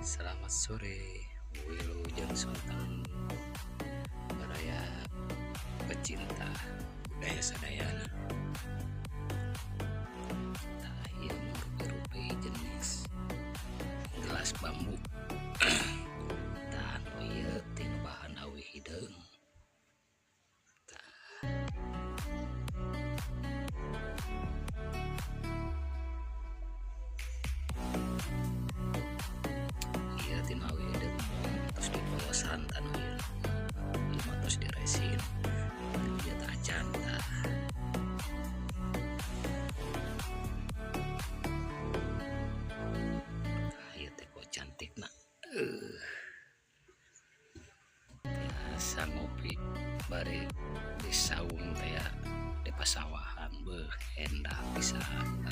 Selamat sore, wilujeng sonten baraya pecinta budaya sadayana. Tah ieu mah rupi-rupi jenis gelas bambu. Tah nu ieu tina bahan awi hideung. Tah ieu tina awi hideung tos dipolosan tah nu ieu. Ieu mah tos diresin. Ieu teh acan tah. Tah ieu teh kok cantikna. Tiasa ngopi bari di saung teh ya, di pasawahan, beuh endah pisan.